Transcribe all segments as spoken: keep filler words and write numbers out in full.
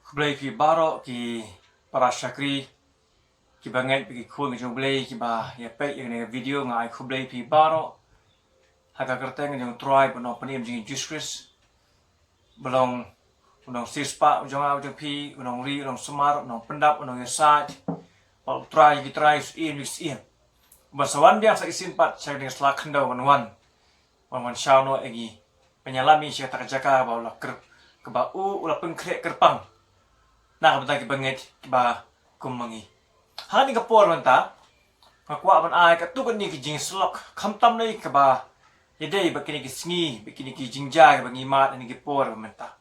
Khublei phi baroh ki para shakri, ki bangeit, ki khun ki jong U Blei, ki ba ïa peit ïa kane ka video. Nga ai khublei phi baroh ha ka kyrteng ka jong U Trai bad U Nongpynim jong ngi Jesus Christ. Ba long U Nongsiewspah u jong nga, u jong phi, U Nongri, U Nongsumar, U Nongpyndap, U Nongïasaid, bad U Trai ki trai, U Syiem ki syiem, ba sa wan biang sa shisien pat sha kane ka sla khyndew, wan wan wan wan shaw noh ïa ngi, ban ïalam ïa ngi sha kata ka jaka kaba u la kyrp-, kaba u, u la pynkhreh kyrpang na ka bynta ki bangeit kiba kum ma ngi. Ha kane ka por mynta nga kwah ban ai katto katne ki jingsyllok, khamtam ne kaba ïadei bad kine ki sngi, bad kine ki jingjia kiba ngi mad ha kine ki por mynta.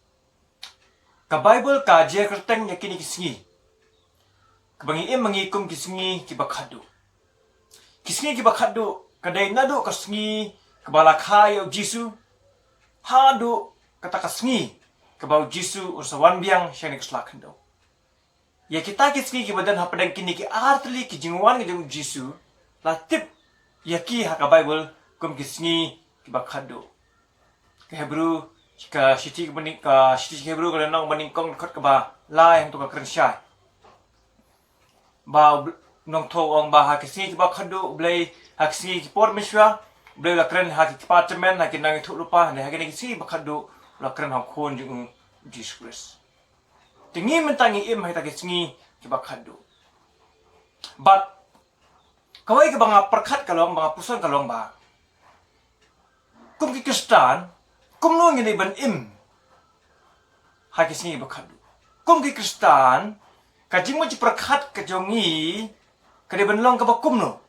Ka Baibl ka jer kyrteng ïa kine ki sngi kaba ngi im ma ngi kum ki sngi kiba khatduh. Ki sngi kiba khatduh ka dei naduh ka sngi kaba la kha ïa U Jisu haduh kata ka sngi kaba U Jisu un sa wan biang sha kane ka sla khyndew. Ïa kita ki sngi kiba don hapdeng kine ki ar tylli ki jingwan ki jong U Jisu la tip ïa ki ha ka Baibl kum ki sngi kiba khatduh. Ka Hebru, ka shithi kaba nyng-, ka shithi Hebru ka lynnong ba nyngkong, dkhot kaba lai hangto ka kren shai ba U Bl-, Nongthoh u ong ba ha ki sngi kiba khatduh U Blei, ha ki sngi ki por mynshuwa U Blei u la kren ha ki kpa tymmen, ha ki nongïathuhlypa, ne ha kine ki sngi kiba khatduh u la kren ha U Khun jong u, Jisu Khrist. Te ngi mynta ngi im ha kita ki sngi kiba khatduh. Bad kawei kaba nga pyrkhat ka long, ba nga pyrshang ka long ba kum ki Khristan, kumno ngi dei ban im ha ki sngi kiba khatduh? Kum ki Khristan, ka jingmut jingpyrkhat ka jong ngi ka dei ban long kaba kumno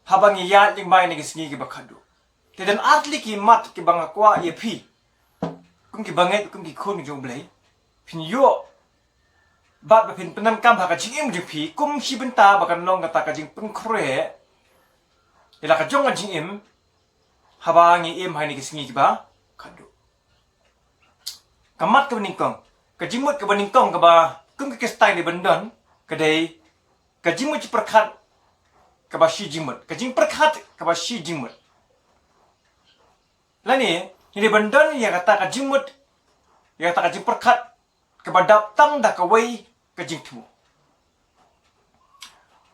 haba ngi ïaid lyngba ïa kine ki sngi kiba khatduh? Te don ar tylli ki mat kiba nga kwah ïa phi kum ki bangeit, kum ki khun ki jong U Blei, phin ïoh bad ba phin pyndonkam ha ka jingim jong phi kum shi bynta ba kan long kata ka jingpynkhreh ïa la ka jong ka jingim haba ngi im ha kine ki sngi kiba khatduh. Ka mat kaba nyngkong, ka jingmut kaba nyngkong kaba kum ki Khristan dei ban don ka dei ka jingmut jingpyrkhat kaba shi jingmut, ka jingpyrkhat kaba shi jingmut. Lane ngi dei ban don ïa kata ka jingmut, ïa kata ka jingpyrkhat kaba dap tang da kawei ka jingthmu.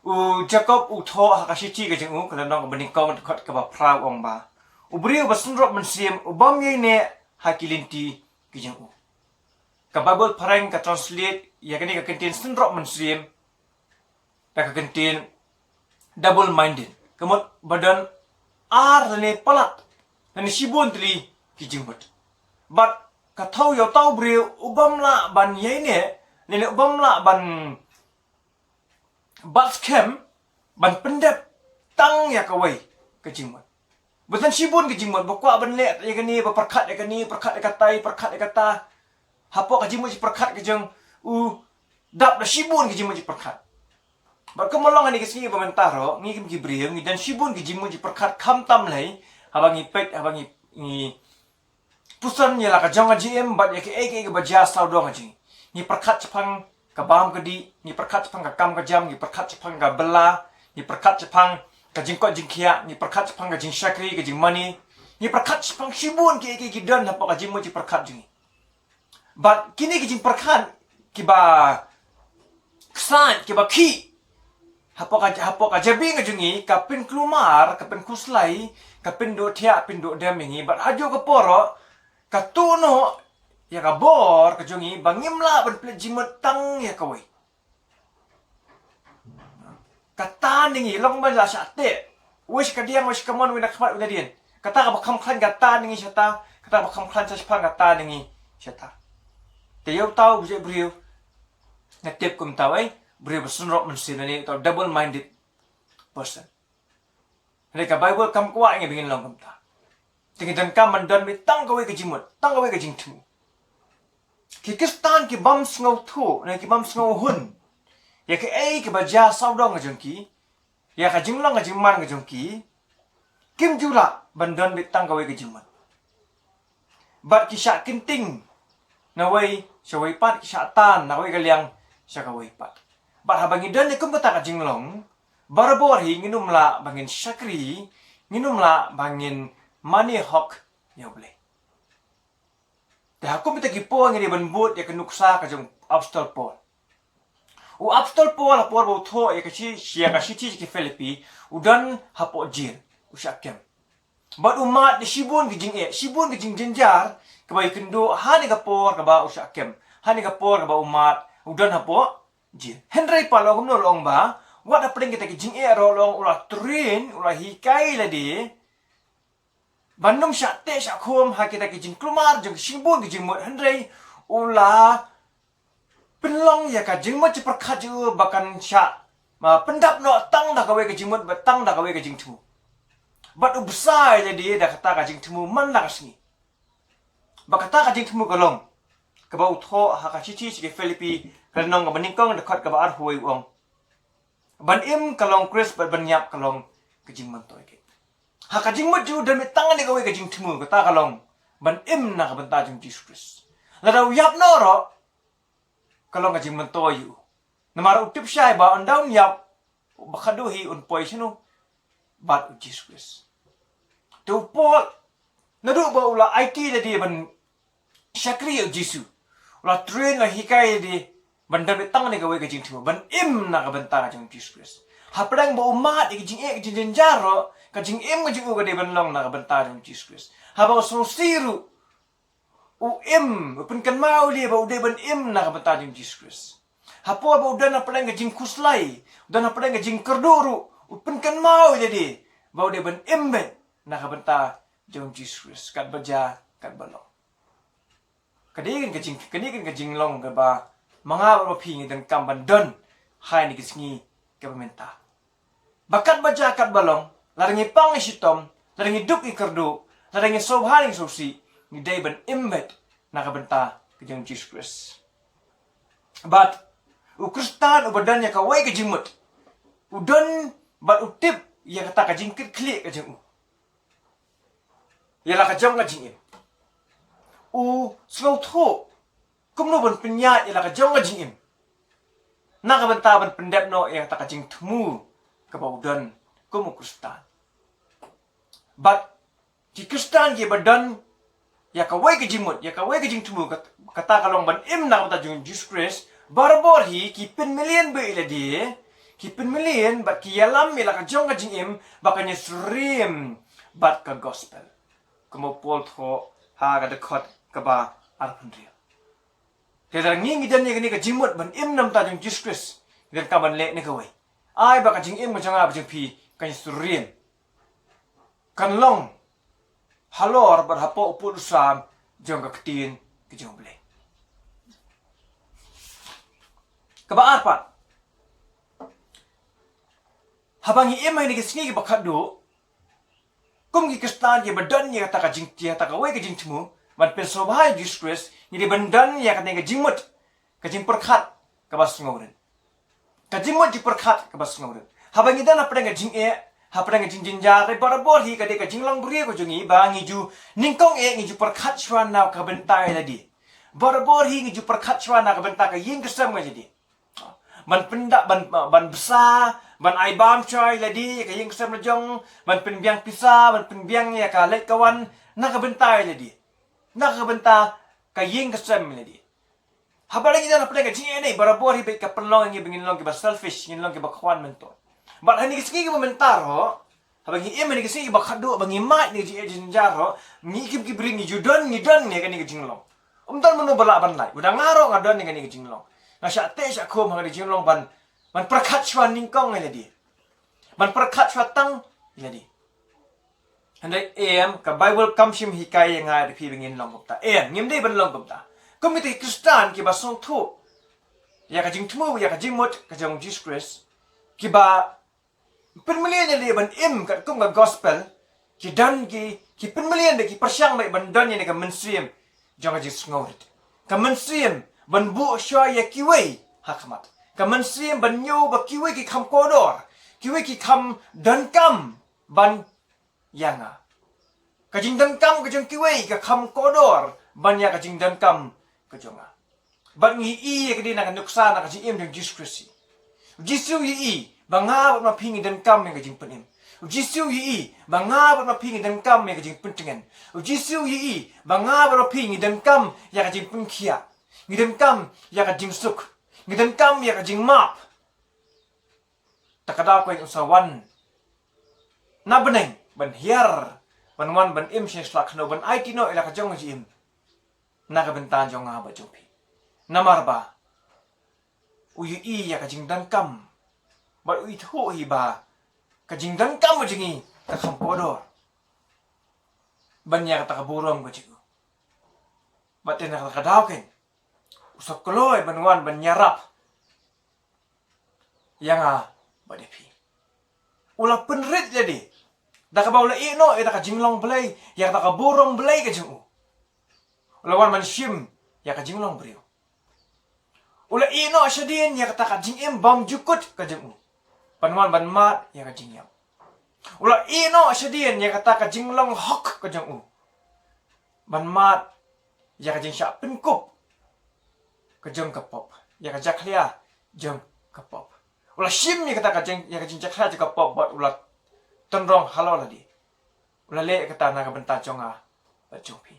U Jakob u thoh ha ka shithi ka jong u, ka lynnong kaba nyngkong, dkhot kaba phra, u ong ba u briew ba synrop mynsiem u bym ïaineh ha ki lynti ki jong u. Ka Baibl phareng ka translate ïa kane ka kyntien synrop mynsiem da ka kyntien double minded. Ka mut ba don ar lane palat lane shibun tylli ki jingmut. Bad ka thew ïa uta u briew u bym lah ban ïaineh lane u bym lah ban bat skhem ban pyndep tang ïa kawei ka jingmut. Ba don shibun ka jingmut, ba kwah ban leh ïa kane, ba pyrkhat ïa kane, pyrkhat ïa katai, pyrkhat ïa kata. Hapoh ka jingmut jingpyrkhat ka jong u dap da shibun ka jingmut jingpyrkhat. Bad kumba long ha kine ki sngi ba mynta ruh, ngi kum ki briew ngi don shibun ka jingmut jingpyrkhat, khamtam lei haba ngi peit, haba ngi, ngi pyrshang ïa la ka jong ka jingim bad ïa kaei kaei kaba jia sawdong ka jong ngi. Ngi pyrkhat shaphang ka bam ka dih, ngi pyrkhat shaphang ka kam ka jam, ngi pyrkhat shaphang ka bylla, ngi pyrkhat shaphang ka jingkoit jingkhiah, ngi pyrkhat shaphang ka jingshakri, ka jingmane, ngi pyrkhat shaphang shibun kiei kiei ki don hapoh ka jingmut jingpyrkhat jong ngi. Bad kine ki jingpyrkhat kiba ksat, kiba khih hapoh ka, hapoh ka jabieng ka jong ngi ka pynkulmar, ka pynkhuslai, ka pynduh thiah, pynduh dem ïa ngi. Bad ha kajuh ka por ruh ka tuh noh ïa ka bor ka jong ngi ba ngim lah ban pynleit jingmut tang ïa kawei. Kata ngi long ban la shah teh, wei sha kadiang, wei sha kamon, wei na khmat, wei na dien. Kata kaba kham khlaiñ kata ngi shata, kata kaba kham khlaiñ shaphang kata ngi shata. Te ïa uta u briew, nga tip kumta, wei briew ba synrop mynsiem ne uta u double minded person. Hynrei ka Baibl kam kwah ïa ngi ba ngin long kumta. Te ngi donkam ban don beit tang kawei ka jingmut, tang kawei ka jingthmu. Ki Khristan ki bym sngewthuh ne ki bym sngewhun ïa kaei kaba jia sawdong ka jong ki, ïa ka jinglong ka jingman ka jong ki, kim ju lah ban don beit tang kawei ka jingmut. Bad ki shah kynting nawei sha wei pat, ki shah tan nawei ka liang sha kawei pat. Bad haba ngi don ïa kum kata ka jinglong, barabor hi ngin ym lah ba ngin shakri, ngin ym lah ba ngin mane hok ïa U Blei. Ïa kum kita ki por ngi dei ban bud ïa ka nuksa ka jong u Apostol Paul. U Apostol Paul ha por ba u thoh ïa ka shi, ïa ka shithi sha ki Philippi, u don hapoh jel, u shah kem. Bad u mad da shibun ki jingeh, shibun ki jingjynjar, kaba ïakynduh ha kane ka por kaba u shah kem, ha kane ka por kaba u mad, u don hapoh jel. Hynrei pat la ong kumno, la ong ba, wat hapdeng kita ki jingeh ruh la ong u la train, u la hikai lade ban ym shah teh shah khum ha kita ki jingkulmar jong ki shibun ki jingmut, hynrei u la pynlong ïa ka jingmut jingpyrkhat jong u ba kan shah, ma, pyndap noh tang da kawei ka jingmut, ba tang da kawei ka jingthmu. Bad u bsa ïalade da kata ka jingthmu man la ka sngi. Ba kata ka jingthmu ka long kaba u thoh ha ka shithi sha ki Philippi, ka lynnong kaba nyngkong, dkhot kaba arphew wei, u ong, ban im ka long Khrist bad ban ïap ka long ka jingmyntoi. Ha ka jingmut jong u don tang kane kawei ka jingthmu, kata ka long ban im na ka bynta jong u Jisu Khrist. Lada u ïap noh ruh, ka long ka jingmyntoi ïa u. Namar u tip shai ba ynda un ïap, ba khadduh hi un poi shano? Bad u Jisu Khrist. Te u Paul, naduh ba u la aiti lade ban shakri ïa u Jisu, u la train, la hikai lade ban don tang kane kawei ka jingthmu, ban im na ka bynta ka jong u Jisu Khrist. Hapdeng ba u mad ïa ki jingeh ki jingjynjar ruh, ka jingim ka jong u ka dei ban long na ka bynta ka jong u Jisu Khrist. Haba u sngewsih ruh, u im, u pynkynmaw ïalade ba u dei ban im na ka bynta jong u Jisu Khrist. Ha por ba u don hapdeng ka jingkhuslai, u don hapdeng ka jingkyrduh ruh, u pynkynmaw ïalade ba u dei ban im beit na ka bynta jong u Jisu Khrist, katba jia, katba long. Ka dei kane ka jing, ka dei kane ka jinglong kaba ma nga bad ma phi ngi donkam ban don ha kine ki sngi kiba mynta. Ba katba jia katba long, lada ngi pang ngi shitom, lada ngi duk ngi kyrduh, lada ngi sngewbha ngi sngewsih, ngi dei ban im beit na ka bynta ka jong u Jisu Khrist. Bad u Khristan uba don ïa kawei ka jingmut, u don bad u tip ïa kata ka jingkitkhlieh ka jong u ïa la ka jong ka jingim. U sngewthuh kumno ban pynïaid ïa la ka jong ka jingim na ka bynta ban pyndep noh ïa kata ka jingthmu kaba u don kum u Khristan. Bad ki Khristan kiba don ïa kawei ka jingmut, ïa kawei ka jingthmu, kat-, kata ka long ban im na ka bynta jong u Jisu Khrist, barabor hi ki pynmlien beit ïalade, ki pynmlien bad ki ïalam ïa la ka jong ka jingim ba kan ïasyriem bad ka gospel. Kumba u Paul u thoh ha ka dkhot kaba arphew hynriew. Te lada ngi ngi don ïa kane ka jingmut ban im na ka bynta jong u Jisu Khrist, ngi donkam ban leh ne kawei. Ai ba ka jingim ka jong nga bad jong phi kan ïasyriem, kan long halor bad hapoh u pud u sam jong ka ktien ka jong u Blei. Kaba ar pat, haba ngi im ha kine ki sngi kiba khatduh, kum ki Khristan kiba don ïa kata ka jing, ïa kata kawei ka jingthmu ban pynsngewbha ïa u Jisu Khrist, ngi dei ban don ïa kane ka jingmut, ka jingpyrkhat kaba sngewrit, ka jingmut jingpyrkhat kaba sngewrit. Haba ngi don hapdeng ka jingeh, hapdeng ka jingjynjar, te barabor hi ka dei ka jinglong briew ka jong ngi ba ngi ju nyngkong eh ngi ju pyrkhat shuwa na ka bynta ïalade. Barabor hi ngi ju pyrkhat shuwa na ka bynta ka ïing ka sem ka jong ngi. Ban pynda, ban, ban bsa, ban ai bam shuwa ïalade, ka ïing ka sem la jong, ban pynbiang pisa, ban pynbiang ïa ka leit ka wan na ka bynta ïalade, na ka bynta ka ïing ka sem ïalade. Haba la ngi don hapdeng ka jingeh ne, barabor hi beit ka pynlong ïa ngi ba ngin long kiba selfish, ngin long kiba khwan myntoi. Bad ha kine ki sngi kiba mynta ruh, haba ngi im ha kine ki sngi kiba khatduh, ba ngi mad ha kine ki jingeh jingjynjar ruh, ngi kum ki briew ngi ju don, ngi don ïa kane ka jinglong. Ym don mano ba lah ban lait. Wat nga ruh nga don ïa kane ka jinglong. Nga shah teh shah khum ha kane ka jinglong ban, ban pyrkhat shuwa nyngkong ïalade, ban pyrkhat shuwa tang ïalade. Hynrei em, ka Baibl kam shym hikai ïa nga ïa phi ba ngin long kumta. Em, ngim dei ban long kumta. Kum kita ki Khristan kiba sngewthuh ïa ka jingthmu, ïa ka jingmut ka jong u Jisu Khrist, kiba pynmlien ïalade ban im katkum ka gospel, ki don ki, ki pynmlien bad ki pyrshang bad ban don ïa kane ka mynsiem jong ka jingsngewrit. Ka mynsiem ban buh shuwa ïa kiwei ha khmat. Ka mynsiem ban ñiew ba kiwei ki kham kordor, kiwei ki kham donkam ban ïa nga. Ka jingdonkam ka jong kiwei ka kham kordor ban ïa ka jingdonkam ka jong nga. Bad ngi ïohi ïa kane na ka nuksa na ka jingim jong u Jisu Khrist. U Jisu u ïohi ba nga bad ma phi ngi donkam ïa ka jingpynim. U Jisu u ïohi ba nga bad ma phi ngi donkam ïa ka jingpyntngen. U Jisu u ïohi ba nga bad ma phi ngi donkam ïa ka jingpynkhiah. Ngi donkam ïa ka jingsuk. Ngi donkam ïa ka jingmap. Ta ka daw keiñ u sa wan na bneng ban hiar, ban wan ban im sha ïing sla khyndew, ban aiti noh ïa la ka jong ka jingim na ka bynta jong nga bad jong phi. Namar ba u ïohi ïa ka jingdonkam bad u ithuh hi ba ka jingdonkam ka jong ngi ka kham kordor ban ïa kata ka burom ka jong u. Bad te na kata ka daw keiñ u sa kloi ban wan ban ïarap ïa nga bad ïa phi. U la pynrit lade da kaba u la ïeh noh ïa ka jinglong Blei, ïa ka burom Blei ka jong u. U la wan ban shim ïa ka jinglong briew. U la ïeh noh shadien ïa kata ka jingim bymjukut ka jong u ban wan ban mad ïa ka jingïap. U la ïeh noh shadien ïa kata ka jinglong hok ka jong u ban mad ïa ka jingshah pynkup ka jong ka pop, ïa ka jakhlia jong ka pop. U la shim ïa kata ka jing, ïa ka jingjakhlia jong ka pop bad u la tynrong halor lade. U la leh kata na ka bynta jong nga bad jong phi.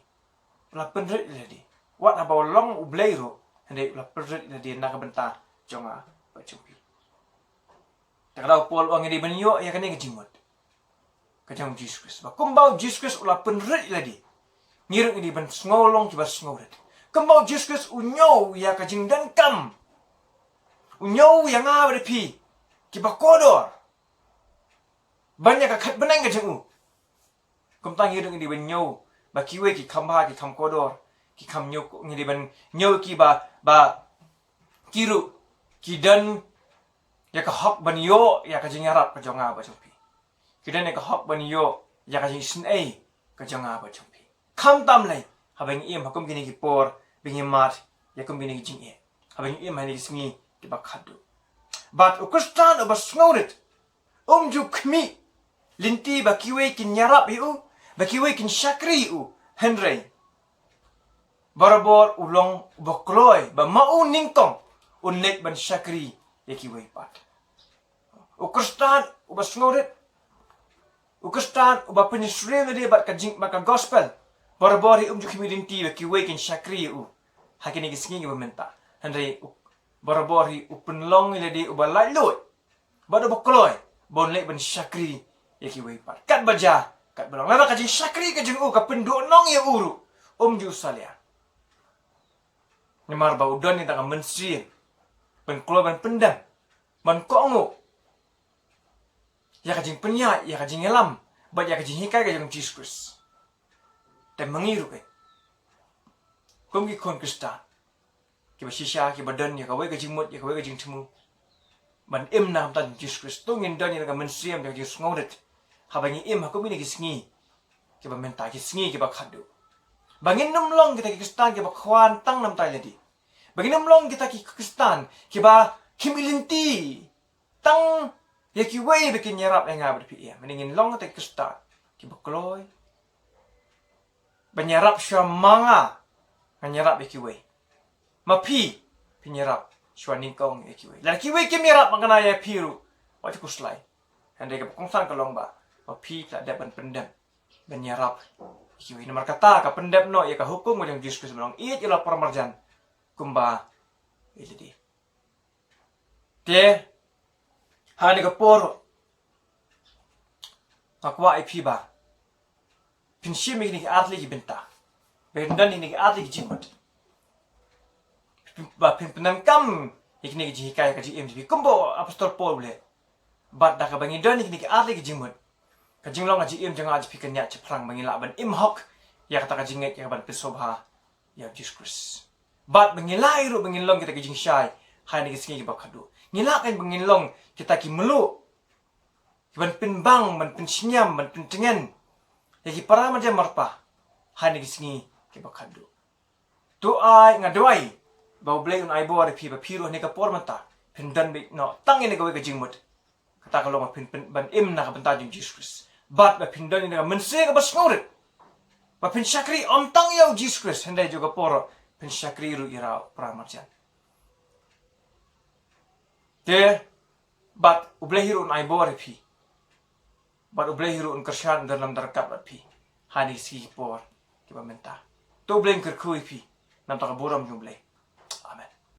U la pynrit ïa lade. Wat haba u long u Blei ruh, hynrei u la pynrit ïa lade na ka bynta jong nga bad jong phi. Ta ka daw Paul u ong ngi dei ban ïoh ïa kane ka jingmut ka jong u Jisu Khrist. Ba kumba u Jisu Khrist u la pynrit ïa lade, ngi ruh ngi dei ban sngew long kiba sngewrit. Kumba u Jisu Khrist u ñiew ïa ka jingdonkam, u ñiew ïa nga bad ïa phi kiba kordor ban ïa ka khat bneng ka jong u. Kumta ngi ruh ngi dei ban ñiew ba kiwei ki kham bha, ki kham kordor, ki kham ñiew, ngi dei ban ñiew ki ba, ba ki ruh ki don ïa ka hok ban ïoh ïa ka jingïarap ka jong nga bad jong phi. Ki don ïa ka hok ban ïoh ïa ka jingisynei ka jong nga bad jong phi. Khamtam lei haba ngi im ha kum kine ki por ba ngi mad ïa kum kine ki jingeh, haba ngi im ha kine ki sngi kiba khatduh. Bad u Khristan uba sngewrit um ju khmih lynti ba kiwei kin ïarap ïa u, ba kiwei kin shakri ïa u, hynrei barabor u long uba kloi ba ma u nyngkong un leit ban shakri ïa kiwei pat. U Khristan uba sngewrit, u Khristan uba pynïasyriem lade bad ka jing, bad ka gospel, barabor hi um ju khmih lynti ba kiwei kin shakri ïa u ha kine ki sngi kiba mynta. Hynrei u, barabor hi u pynlong ïa lade uba laitluid bad uba kloi ba un leit ban shakri ïa kiwei pat. Katba jia, katba long. Lada ka jingshakri ka jong u ka pynduhnong ïa u ruh, um ju salia. Namar ba u don ïa ka mynsiem ban kloi, ban pyndem, ban kohnguh ïa ka jingpynïaid, ïa ka jingïalam bad ïa ka jinghikai ka jong u Jisu Khrist. Te ma ngi ruh keiñ, kum ki khun Khristan kiba shisha, kiba don ïa kawei ka jingmut, ïa kawei ka jingthmu ban im na ka bynta jong u Jisu Khrist, to ngin don ïa ka mynsiem, ïa ka jingsngewrit haba ngi im ha kum kine ki sngi kiba mynta, ki sngi kiba khatduh. Ba ngin nym long kita ki Khristan kiba khwan tang na bynta ïa lade. Ba ngin nym long kita ki Khristan kiba khmih lynti tang ïa kiwei ba kin ïarap ïa nga bad ïa phi. Ïa, mynta ngin long kita ki Khristan kiba kloi ban ïarap shuwa ma nga ngan ïarap ïa kiwei, ma phi phin ïarap shuwa nyngkong ïa kiwei. Lada kiwei kim ïarap makna ïa phi ruh, wat khuslai. Hynrei kaba kongsan ka long ba ma phi phi la dep ban pyndem ban ïarap ïa kiwei. Namar kata ka pyndep noh ïa ka hukum ka jong u Jisu Khrist ba long, ïeit ïa la para marjan kumba ïeit ïa lade. Te ha kane ka por nga kwah ïa phi ba phin shim ïa kine ki artylli ki bynta, ba phin don ïa kine ki artylli ki jingmut, ba phin pyndonkam ïa kine ki jinghikai, ka jingim jong phi kumba u Apostol Paul u leh. Bad da kaba ngi don ïa kine ki artylli ki jingmut, ka jinglong ka jingim jong nga jong phi kan ïaid shaphrang, ba ngin lah ban im hok ïa kata ka jingngeit, ïa ka ban pynsngewbha ïa u Jisu Khrist. Bad ba ngi lah ruh ba ngin long kita ki jingshai ha kine ki sngi kiba khatduh. Ngi lah keiñ ba ngin long kita ki mluh kiban pynbang, ban pynshngiam, ban pyntngen ïa ki para marjan marpa ha kine ki sngi kiba khatduh. To ai, nga duwai ba U Blei un ai bor ïa phi, ba phi ruh ha kane ka por mynta phin don beit noh tang ïa kawei ka jingmut. Kata ka long ba phin pyn-, ban im na ka bynta jong u Jisu Khrist. Bad ba phin don ïa ka mynsiem kaba sngewrit, ba phin shakri ym tang ïa u Jisu Khrist, hynrei ha kane ka por phin shakri ruh ïa u para marjan. Te bad U Blei hi ruh un ai bor ïa phi Bad U Blei hi ruh un kyrshan, un don lem don ryngkat bad phi ha kine ki sngi ki por kiba mynta. To U Blei un kyrkhu ïa phi na ka bynta ka burom jong U Blei.